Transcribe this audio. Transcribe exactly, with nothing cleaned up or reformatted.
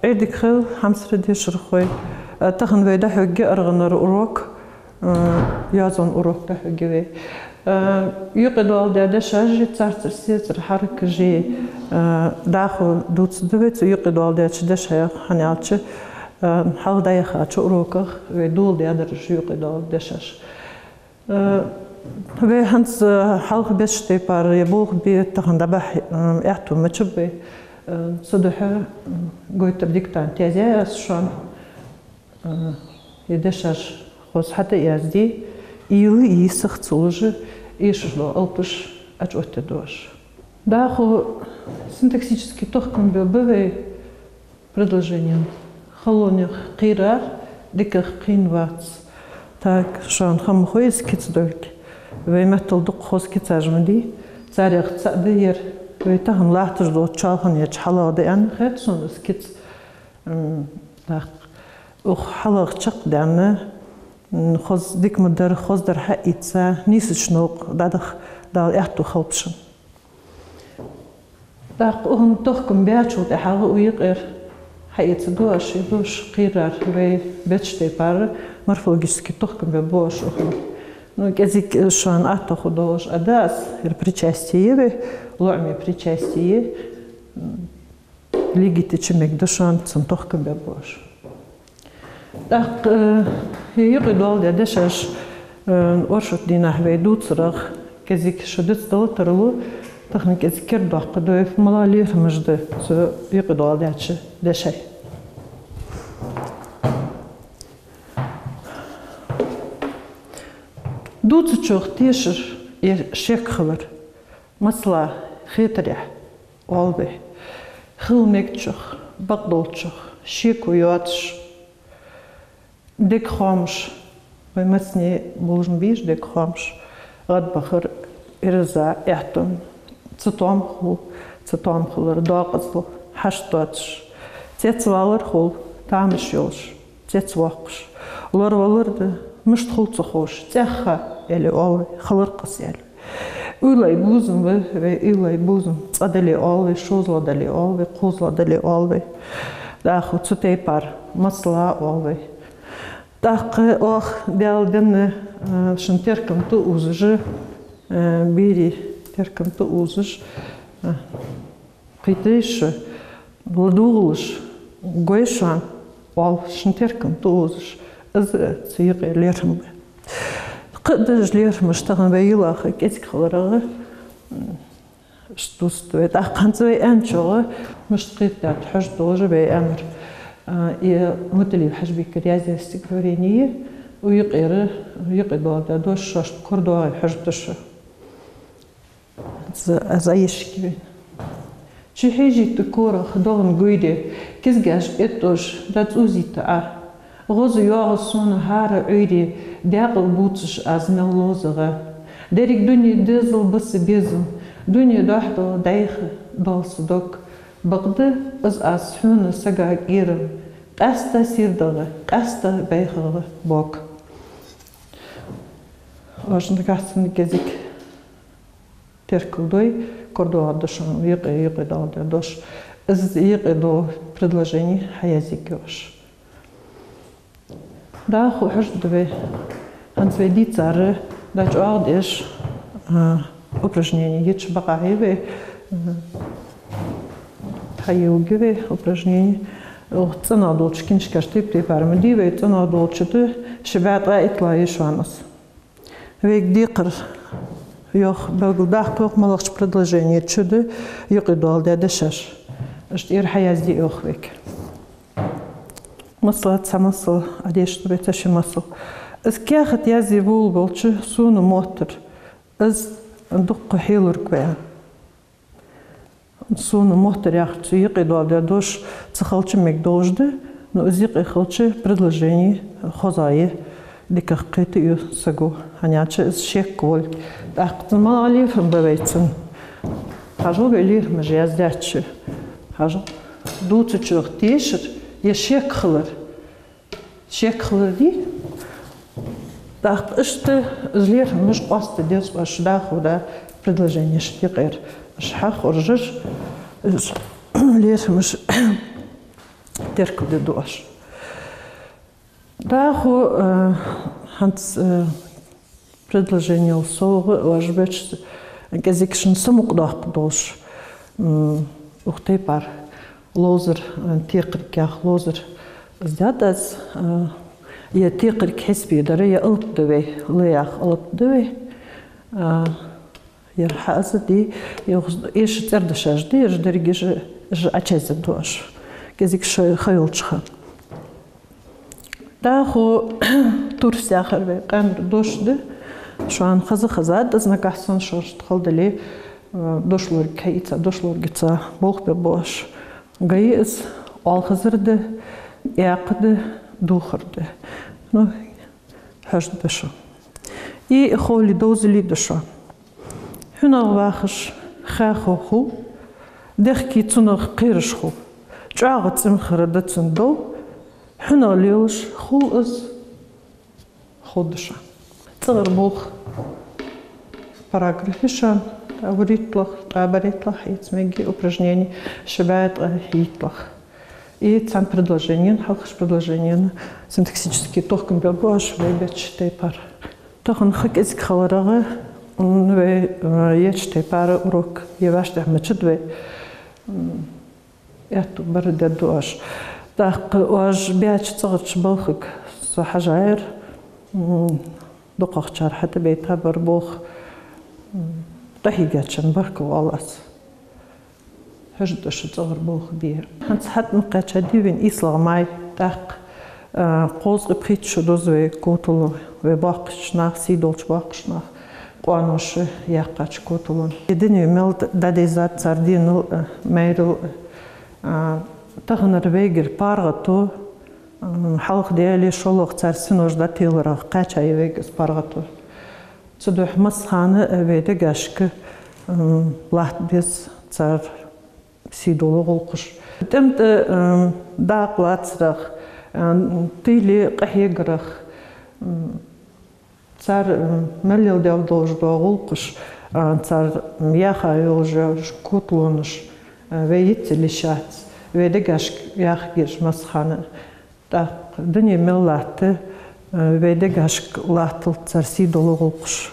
Ӏуйре дика хийла, хьамсара дешархой. Э, тахан вай дӀахьоргья аргӀанара урок, э, йоазон урок дӀахьоргья вай. Э, юкъедоаладаь дешаш, царцара сецара хьаракаш, э, дӀахо дувцаргда вай цу юкъедоаладаьча дешаех, хӀана аьлча, э, хьалха дӀаяхача уроках вай доладаьдар уж юкъедоаладаь дешаш. Э, вай хӀанз, э, хьалха беча тайпара е болх бе, тахан дӀабахьа, э, аьттув мичаб вай. Э, цудухьа, м, гойтар диктант язъяьй аз шоана. Э, е дешаш хоза хьатӀаязде, уйла йисах ца луш, эшаш дола алапаш Ӏочуоттаргда оаш. ДӀахо синтаксически тохкам бе ба вай предложенен. Халонех кхерар дикагӀа кхийна вац. Так, шоана хӀама хой из кица долга. Вай меттала дукха хоза кицаш ма дий. Царех цаӀ да ер. Вай тахан латташ долча чоалханеча хьалах да аьнна хет сона из кица. М, так. Укх хьалах чакхдаьнна, м, хоза дика ма дар, хоза дар хьаийца, нийсача новкъа дӀадаха Дала аьттув хийла-кх. ТӀаккха укхун тохкам баьчул тӀехьагӀа укх юкъера хьаэцаргда оаш, е дош кхерар вай беча тайпара морфологически тохкам бе ба оаш укхун. Ну, кӀезига шоана атта хургдолаш а да аз, ер причастие я вай, лоӀаме причастие. Лигите чу мегаргда шоана цун тохкам бе ба оаш. ТӀаккха, э, юкъедоаладаь дешаш, э, оршот дийнахьа вай дувцарах кӀезига шо дицдала тарлу, тахан кӀезига кердадоаккхаргда вай, малагӀа лерхӀамаш да цу юкъедоаладаьча дешай. Дувцачох тешар е шек хилар. Масала, хетарехь оал вай. Хила мегачох, бакъдолчох, шеко йоацаш, дега хоамаш, вай массане болаш ма бий уж дега хоамаш, гӀадбахар, ираз, аьттув, цатоам хул, цатоам хилар, докъазал, хьашт доацаш, цецвалар хул, тамаш йолаш, цецвоаккхаш, лоравалар да, мишта хул ца ховш, цӀаьхха, аьле оал вай, хиларкъас, аьле. Уйлай бувзам ба вай, уйлай бувзам. ЦӀа дале оал вай, шозлагӀа дале оал вай, кхозлагӀа дале оал вай. ДӀахо цу тайпара масала оал вай. ТӀаккха оаха Даьла денна, э, шун теркам тӀаузаш, э, берий теркам тӀаузаш, э, кхийттай шо, ладувгӀалаш, гой шоана, оал, шун теркам тӀаузаш, из цу юкъера лерхӀам ба. Кхы а да уж лерхӀамаш тахан вай йилах кӀезига хиларах, м, иштта дувцаргда вай. ТӀаккха хӀанз вай аьнначох, мишта кхетадаьд хьожаргдолаш вай аьннар, а, е Маталиев Хьажбика яздаь стихотворени, укх юкъера, юкъедоаладаь дош шоашта корадоагӀе хьожаргда шо. Аз, аз ешаргья вайна. Чухьежийта корах доагӀа гуйре, кизгаш эттӀош дӀацӀузийта Ӏа. ГӀоза йоагӀа сона хӀара Ӏуйре, даькъала бувцаш аз мел ловзагӀа. Деррига дуне дезал ба са безам, дуне дохьдола дӀайха доал са дог. Бакъда из аз хьона сага кӀерам, къаьстта сийрдагӀа, къаьстта байхагӀа бог. Оаш нагахьа санна кӀезига теркалдой, корадоагӀаргда шоана юкъе, юкъедоаладаь дош. Из юкъе дола предложени хьаязъергья оаш. ДӀахо хьожаргда вай. ХӀанз вай дийцар дӀачӀоагӀдеш, а, упражнени йича бакъахьа я вай, а, хьайийлларгья вай упражнени. Укх цӀенагӀа долча книжкаш тайп-тайпара ма дий вай, цӀенагӀа долча тӀа ши бӀаь ткъаь иттлагӀа я шоана из. Вайга декхар йоах, белгалдаккха йоах малагӀча предложенеча чу да юкъедоаладаь дешаш. Иштта тӀера хьаязде йоах вайга. Масала, цхьа масал Ӏодешаргда вай, цхьа-ши масал. Из каьхат язде волавелча, сона моттар, из дукха хьелург ва аьнна. Сона моттар яхар цу юкъедоаладаь дош ца хилча мегадолаш да, но из юкъе хилча предложени хозагӀа я, дикагӀа кхетаю саго, хӀана аьлча из шек волга. ТӀаккха цун малагӀа лерхӀам ба вай цун? Хьажал вай лерхӀамаш яздаьча. Хьажал. Дувцачох тешар е шек хилар. Шек хилар дий? ТӀаккха иштта из лерхӀамаш къоастаде деза оаш дӀахо да предложенешта юкъера. Оаш хьахоржаш, из лерхӀамаш теркалде дезаш. ДӀахо, э, хӀанз, э, предложенел совгӀа, оаш беча кӀезигашта самукъадоаккхаш долаш, м, укх тайпара ловзар, э, текхаргах ловзар. Из даьд аз, э, е текхарг хьисапе дар, е алап да вай, лаях алап да вай. Э, Ер хьа аз ди, ер эша цӀердашаш да, ераш деррига уж, уж Ӏочайза дезаш. КӀезигаш ха йолча хана. ДӀахо турс яхар вай къаьнара дош да. Шоана хеза-хезад аз, нагахьа санна шоашта хала дале, э, дошлорг хьаийца, дошлоргаца болх бе безаш. Гаи аз, оалхазар да, экха да, дувхар да. Ну, хьожаргда шо. И ховли довзали да шо. ХьунагӀа вахаш хьехо хул, дехке цунах кхераш хул. ЧӀоагӀа цӀимхара да цун дов, хьунагӀа лелаш хул из, ховргда шоана. ЦӀагӀара болх параграф я шоана, тӀабарийтталахь, тӀабарийтталахь, хьаэца мегаргья упражнени, ши бӀаь ткъаь иттлахь. И цхьан предложенена, хьалхарча предложенена синтаксически тохкам бе безаш вай беча тайпара. Тахан ха кӀезига хиларах, м, вай, э, еча тайпара урок е вӀаштӀехьа мачад вай, м, аьттув бар дергда оаш. ТӀаккха оаш беча цӀагӀарча балхага со хьажаяр, м, дукхагӀчар хьатӀабайта бар болх, м, тӀахьийгачарна баркал оал аз. Хьожаргда шо цӀагӀара болх бе. ХӀанз хьатӀа ма кхаьчадий вайна ийслагӀа май, тӀаккха, а, кхозткъеи пхийтта шу да из вай котало, вай боккхийча наха, сий долча боккхийча наха къоаноша яьккхача коталон. Е дуне мел дӀадайзад цар денал а, майрал а, а, таханара вайгара паргӀато, м, хьалха-дале шоллагӀа цар синош дӀателарах кхаьчай вайга из паргӀато. Цудухьа массахана а вай дегашка, м, латта беза цар сий долча гӀулакхаша. ТӀем тӀа, м, дакъа лацарах, м, тиле къахьегарах, м, цар, м, мел леладеш дола гӀулакхаш, а, цар, м, яха йолаш йола коталонаш, а, вай йицъяле йиш яц, вай дегашка яха еза массахана. ТӀаккха дуне мел латт, э, вай дегашка латталда цар сий долча гӀулакхаша.